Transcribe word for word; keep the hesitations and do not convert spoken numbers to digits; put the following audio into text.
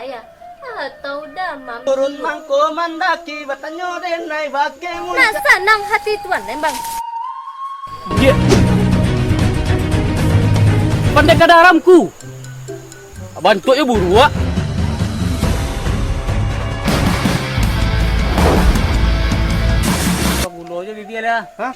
Ayah, atau damam. Turun mangko mandaki, batanyo denai bakeh mun. Nah, sanang hati tuan, Lembang. Dia. Pandai kada haramku. Bantuaknyo buruak. Gulo je bibia lah. Hah?